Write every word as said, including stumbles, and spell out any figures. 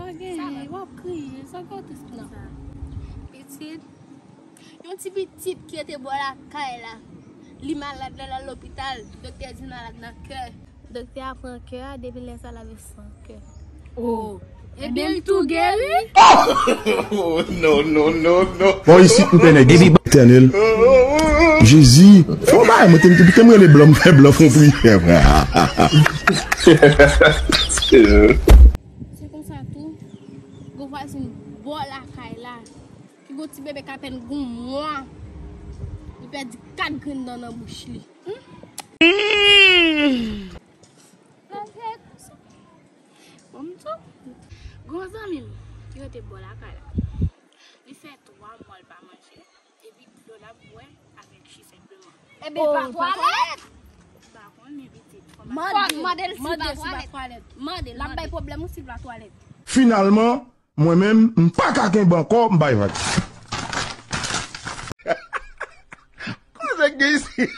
Sa genyen, w ap kriye, sa ka tris nan. Pitit, yon ti pitit ki rete bò lakay la, li malad, l al lopital, doktè di l malad nan kè. Doktè a pran kè a, depi lè sa l ap viv san kè. Oh. Ebyen, l tou geri? Oh, no, no, no, no. Bon, isit, m fè nèg. Epi Etènèl. Jezi. Fò bay, mwen te, te, te m rele blan, m fè blan fon pri. Se konsa tou, gon vwazen bò lakay la, ki gon ti bebe k apèn gon mwa, li pèdi kat grenn dan nan bouch li. Bon, m di w, gon zanmi m ki rete bò lakay la. Li fè twa mwa l pa manje, epi dlo l ap bwè avèk ji senpleman. Ebyen, pa twalèt? M pa konnen, pitit. Fò m mande, mande l si l pa twalèt. Mande l, l ap bay pwoblèm ou si l pa twalèt. Finalman, mwen menm, m pa ka kenbe ankò, m bay vag. Koze k gen isi?